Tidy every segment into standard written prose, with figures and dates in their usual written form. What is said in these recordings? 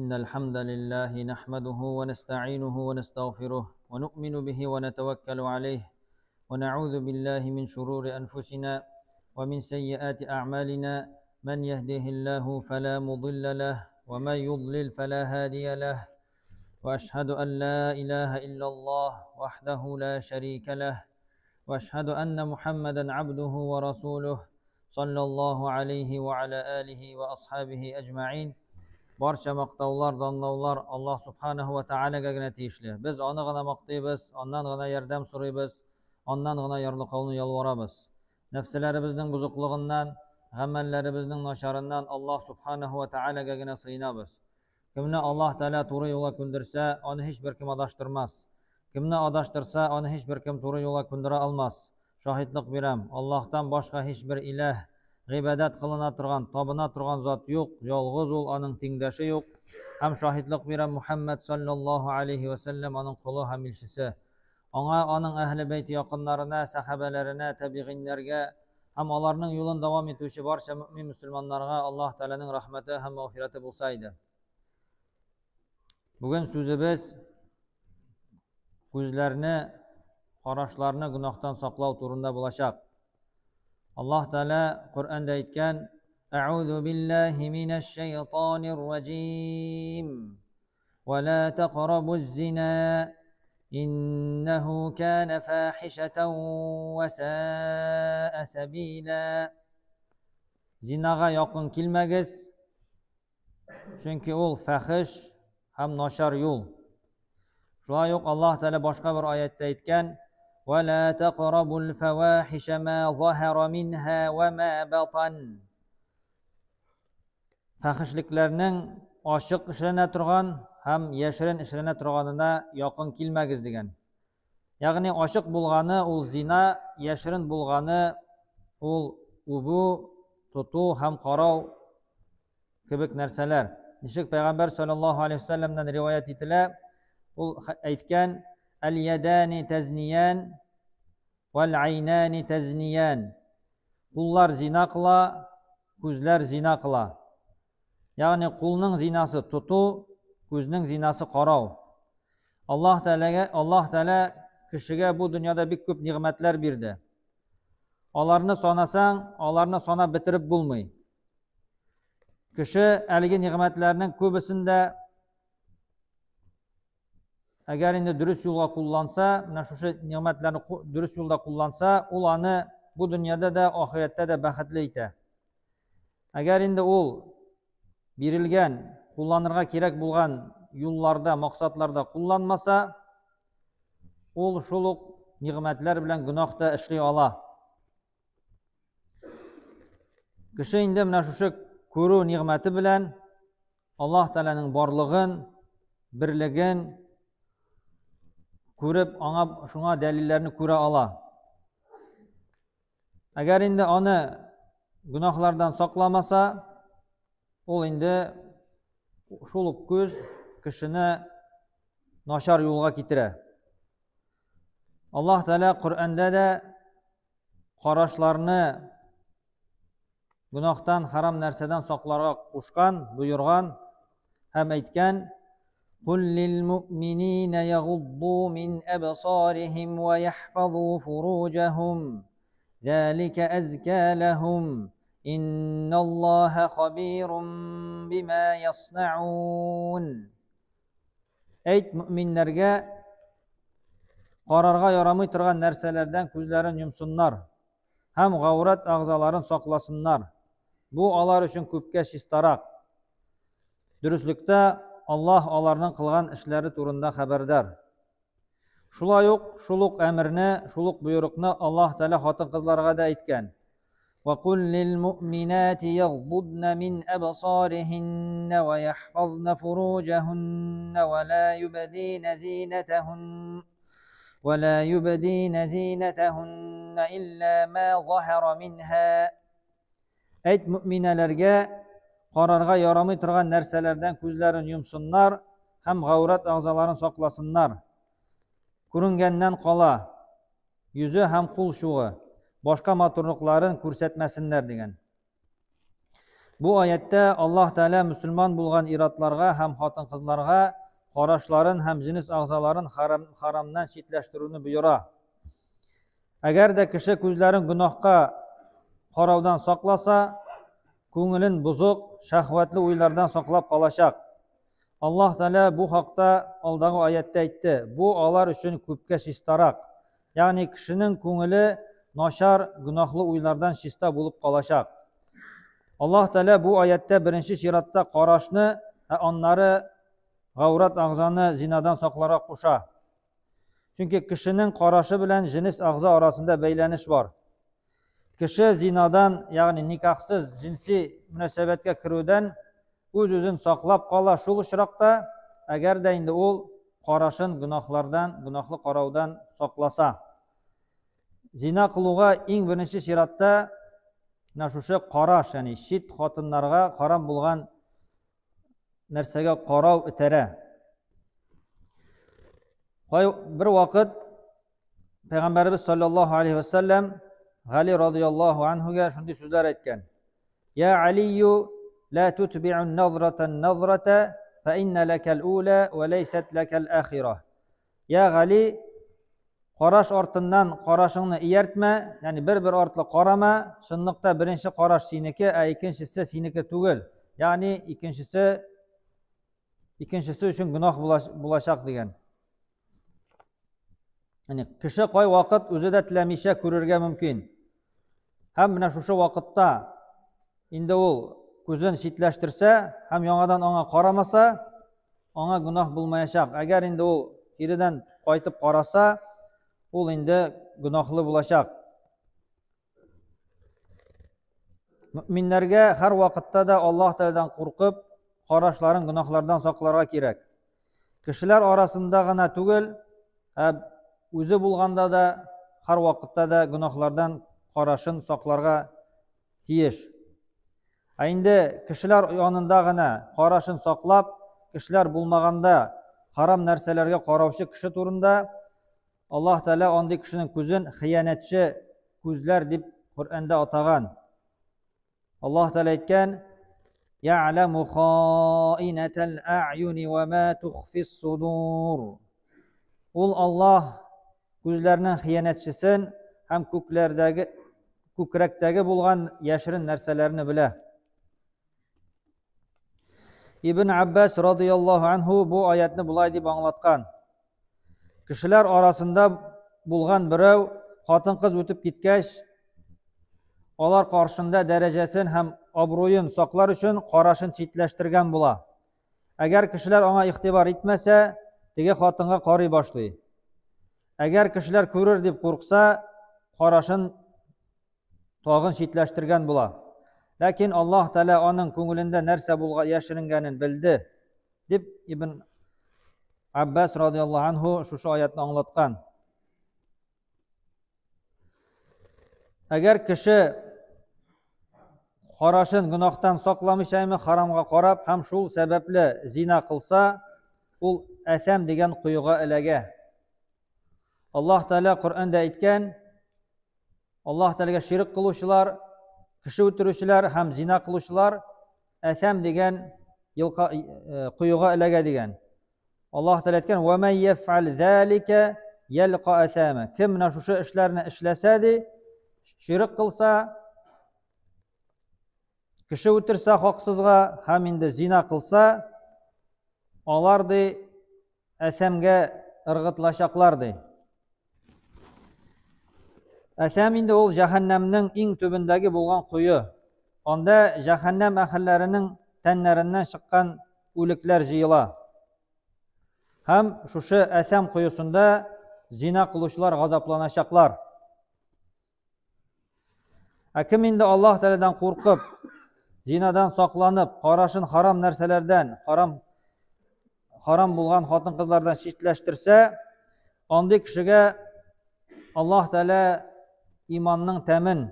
إن الحمد لله نحمده ونستعينه ونستغفره ونؤمن به ونتوكل عليه ونعوذ بالله من شرور أنفسنا ومن سيئات أعمالنا من يهده الله فلا مضل له ومن يضلل فلا هادي له وأشهد أن لا إله إلا الله وحده لا شريك له وأشهد أن محمدا عبده ورسوله صلى الله عليه وعلى آله وأصحابه أجمعين. Барча мактаулар, данлаулар Аллаһ Субханаһу ва Таалагә генә тиешле. Без аны гына мактыйбыз, аннан гына ярдәм сорыйбыз, аннан гына ярлыкауны ялварабыз. Нәфселәребезнең бозыклыгыннан, гамәлләребезнең начарыннан Аллаһ Субханаһу ва Таалагә генә сыенабыз. Кемне Аллаһ Тааля туры юлга күндерсә, аны һичбер кем адаштырмас. Кемне адаштырса, аны һичбер кем туры юлга күндерә алмас. Шаһитлык бирәм, Аллаһтан башка һичбер иләһ, гыйбадәт кылына торган, табына торган зат юк, ялгыз ул, аның тиңдәше юк. Һәм шаһитлык бирәм, Мухаммад саллаллаһу алейхи ва сәлләм аның колы һәм илчесе. Аңа, аның әһле бәйт якыннарына, сәхабәләренә, табигыйннәргә һәм аларның юлын дәвам итүче барча мөэмин мөселманнарга Аллаһ Тәгаләнең рәхмәте һәм мәгъфирәте булса иде. Бүген сүзебез күзләрне, карашларны гөнаһтан саклау турында булачак. Аллаһ Тәгалә Коръәндә әйткән: "Әгъузу биллаһи минәш шайтанир раҗим. Ва ла тaqrabuz зина. Иннәһу кана фахишатан ва саа сабила." Зинага якын килмәгез, чөнки ул фәхиш һәм начар юл. Шулай ук Аллаһ Тәгалә башка бер аятта әйткән: "Ва ла тaqrabul фавахиша ма заһара минха ва ма батан." Фәхишлекләрнең ачык эшләнә торган һәм яшерен эшләнә торганына якын килмәгез дигән. Ягъни ачык булганы ул зина, яшерен булганы ул үбү, тоту һәм карау кебек нәрсәләр. Ничек Пәйгамбәр саллаллаһу алейһи вәсәлләмнән риваять ителә, ул әйткән: "Әл-ядани тазниян вәл айнани тазниян." Куллар зина кыла, күзләр зина кыла. Ягъни кулның зинасы тоту, күзнең зинасы карау. Аллаһ Тәгаләгә, Аллаһ Тәгалә кешегә бу дөньяда бик күп нигъмәтләр бирде. Аларны санасаң, аларны санап бетереп булмый. Кеше әлеге нигъмәтләрнең күбесен дә әгәр инде дөрес юлга кулланса, менә шушы нигъмәтләрне дөрес юлда кулланса, ул аны бу дөньяда да, ахирәттә дә бәхетле итә. Әгәр инде ул бирелгән, кулланырга кирәк булган юлларда, максатларда кулланмаса, ул шул ук нигъмәтләр белән гөнаһ та эшли ала. Кеше инде менә шушы күрү нигъмәте белән Аллаһ Тәгаләнең барлыгын, берлеген күреп, аңа шуңа дәлилләрне күрә ала. Әгәр инде аны гөнаһлардан сакламаса, ул инде шул ук күз кешене начар юлга китерә. Аллаһ Тәгалә Коръәндә дә карашларны гөнаһтан, харам нәрсәдән сакларга кушкан, боерган һәм әйткән: "Кул лил муъминина ягудду мин абсарихим ва яхфазу фуруҗахум. Залика азка лахум. Инналлаһа хабирун бима яснаун." Әйт мөминнәргә карарга ярамый торган нәрсәләрдән күзләрен йомсыннар һәм гаурәт әгъзаларын сакласыннар. Бу алар өчен күпкә чистарак. Дөреслектә Аллаһ аларның кылган эшләре турында хәбәрдар. Шулай ук шул ук әмерне, шул ук боерыкны Аллаһ Тәгалә хатын-кызларга да әйткән. Ва кул лил муъминати ягъдудна мин абсариһинна ва яхфазна фуруҗахунна ва ла юбдина зинатахун ва ла юбдина зинатахунна илла ма заһара минха. Әйт мөминәләргә карарга ярамый торган нәрсәләрдән күзләрен йомсыннар һәм гаурәт әгъзаларын сакласыннар. Күренгәннән кала йөзе һәм кул чугы, башка матурлыкларын күрсәтмәсеннәр дигән. Бу аятьтә Аллаһ Тәгалә мөселман булган ир-атларга һәм хатын-кызларга карашларын һәм җенес әгъзаларын харам, харамнан читләштерүне боера. Әгәр дә кеше күзләрен гөнаһка караудан сакласа, күңелен бозык, шәһвәтле уйлардан саклап калачак. Аллаһ Тәгалә бу хакта алдагы аятьтә әйтте. Бу алар өчен күпкә чистарак. Ягъни кешенең күңеле начар, гөнаһлы уйлардан чиста булып калачак. Аллаһ Тәгалә бу аятьтә беренче чиратта карашны, ә аннары гаурат әгъзаны зинадан сакларга куша. Чөнки кешенең карашы белән җенес әгъза арасында бәйләнеш бар. Кеше зинадан, ягъни никахсыз җенси мөнәсәбәткә керүдән үз-үзен саклап кала шул очракта, әгәр дә инде ул карашын гөнаһлардан, гөнаһлы караудан сакласа. Зина кылуга иң беренче чиратта менә шушы караш, ягъни чит хатыннарга харам булган нәрсәгә карау этәрә. Бер вакыт Пәйгамбәребез саллаллаһу алейхи ва саллям Гали радияллаһу анһуга шундый сүзләр әйткән. Я Алию, ла тутби'у назрата назрата, фа инна лакал ула ва лайсат лакал ахира. Я Гали, караш артыннан карашыңны ияртмә, ягъни бер-бер артлы карама, чынлыкта беренче караш синеке, ә икенчесе синеке түгел. Ягъни икенчесе икенчесе өчен гөнаһ булачак дигән. Ягъни кеше кай вакыт үзе дә теләмичә күрергә мөмкин. Һәм менә шушы вакытта инде ул күзен читләштерсә һәм яңадан аңа карамаса, аңа гөнаһ булмаячак. Әгәр инде ул киредән кайтып караса, ул инде гөнаһлы булачак. Мөминнәргә һәр вакытта да Аллаһ Тәгаләдән куркып, карашларын гөнаһлардан сакларга кирәк. Кешеләр арасында гына түгел, ә үзе булганда да, һәр вакытта да гөнаһлардан карашын сакларга тиеш. Ә инде кешеләр янында гына карашын саклап, кешеләр булмаганда харам нәрсәләргә караучы кеше турында Аллаһ Тәгалә андый кешенең күзен хыянәтче күзләр дип Коръәндә атаган. Аллаһ Тәгалә әйткән: "Я'ламу хаинатал а'юни ва ма тухфис судур." Ул Аллаһ күзләрнең хыянәтчесен һәм күкләрдәге күкрәктәге булган яшерен нәрсәләрне белә. Ибн Аббас радияллаһу анһу бу аятны болай дип аңлаткан. Кешеләр арасында булган берәү хатын-кыз үтеп киткәч, алар каршында дәрәҗәсен һәм абруен саклар өчен карашын читләштергән була. Әгәр кешеләр аңа игътибар итмәсә, теге хатынга карый башлый. Әгәр кешеләр күрер дип куркса, карашын тагын читләштергән була. Ләкин Аллаһ Тәгалә аның күңелендә нәрсә булга яшеренгәнен белде, дип Ибн Аббас радиаллаһу анһу шушы аятны аңлаткан. Әгәр кеше карашын гөнаһтан сакламыйча харамга карап һәм шул сәбәпле зина кылса, ул әсәм дигән коега эләгә. Аллаһ Тәгалә Коръәндә әйткән, Аллаһ Тәгаләгә ширк кылучылар, кеше үтерүчеләр һәм зина кылучылар әсәм дигән елка э, коега эләгә дигән. Аллаһ Тәгалә әйткән: "Ва ман яф'ал залика ялqa асама." Кем менә шушы эшләрне эшләсә ди, ширк кылса, кеше үтерсә хаксызга һәм инде зина кылса, алар ди әсәмгә ыргытылачаклар ди. Әсәм инде ул җәһәннәмнең иң төбендәге булган кое. Анда җәһәннәм әһелләренең тәннәреннән чыккан үлекләр җыела. Һәм шушы әсәм коесында зина кылучылар газапланачаклар. Ә кем инде Аллаһ Тәгаләдән куркып, зинадан сакланып, карашын харам нәрсәләрдән, харам харам булган хатын-кызлардан читләштерсә, андый кешегә Аллаһ Тәгалә иманның тәмен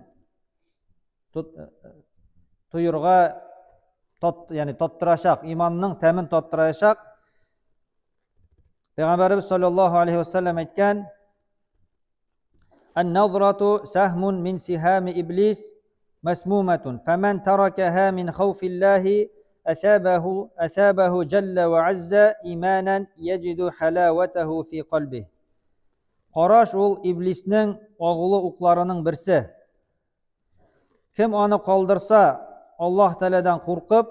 тоерга тат, ягъни таттырачак, иманның тәмен таттырачак. Пәйгамбәребез саллаллаһу алейхи вәсәлләм әйткән: Ан-назрату сахмун мин сихами иблис. مسمومة فمن تركها من خوف الله أثابه جل وعز إيمانا يجد حلاوته في قلبه. Караш ул иблиснең агулы укларының берсе. Кем аны калдырса, Аллаһ Тәгаләдән куркып,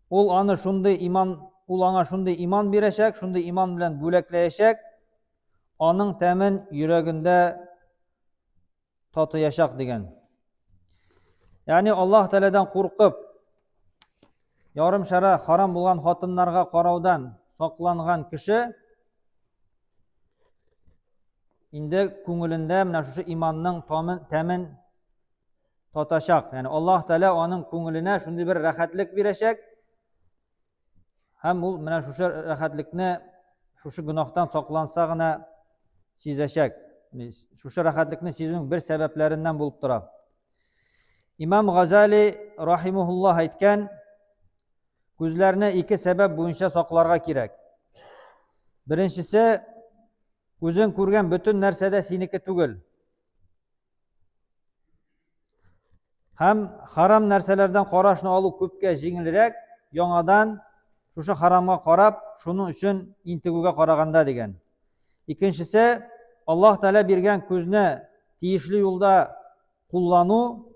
ул аны шундый иман, ул аңа шундый иман бирәчәк, шундый иман белән бүләкләячәк, аның тәмен йөрәгендә татыячак дигән. Ягъни Аллаһ Тәгаләдән куркып, ярым шара харам булган хатыннарга караудан сакланган кеше инде күңелендә менә шушы иманның тәмен татачак. Ягъни Аллаһ Тәгалә аның күңеленә шундый бер рәхәтлек бирәчәк. Һәм ул менә шушы рәхәтлекне шушы гөнаһтан сакланса гына сизәчәк. Шушы рәхәтлекне сизүнең бер сәбәпләреннән булып тора. Имам Газали рахимухуллаһ әйткән, күзләрне ике сәбәп буенча сакларга кирәк. Беренчесе, күзең күргән бөтен нәрсә дә синеке түгел. Һәм харам нәрсәләрдән карашны алу күпкә җиңелрәк, яңадан шушы харамга карап, шуның өчен интегүгә караганда дигән. Икенчесе, Аллаһ Тәгалә биргән күзне тиешле юлда куллану,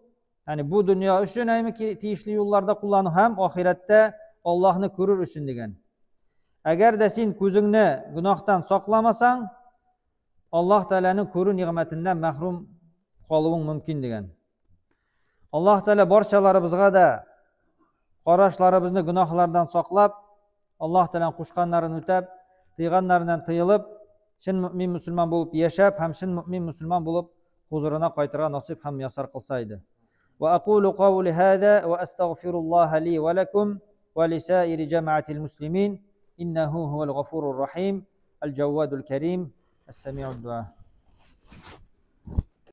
ягъни бу дөнья өчен әйме тиешле юлларда куллану һәм ахирәттә Аллаһны күрер өчен дигән. Әгәр дә син күзеңне гөнаһтан сакламасаң, Аллаһ Тәгаләнең күрү нигъмәтеннән мәхрүм калуың мөмкин дигән. Аллаһ Тәгалә барчаларыбызга да карашларыбызны гөнаһлардан саклап, Аллаһ Тәгаләнең кушканнарын үтәп, тыйганнарыннан тыелып, чын мөмин мөселман булып яшәп һәм чын мөмин мөселман булып хузурына кайтырга насыйп һәм мияссар кылса иде. Ва акулу каули һаза ва астагфируллаһа ли ва лакум ва лисаири джамаатил муслимин иннаху хувал гафурур рахим аль-джаввадул карим ас-самиуд дуа.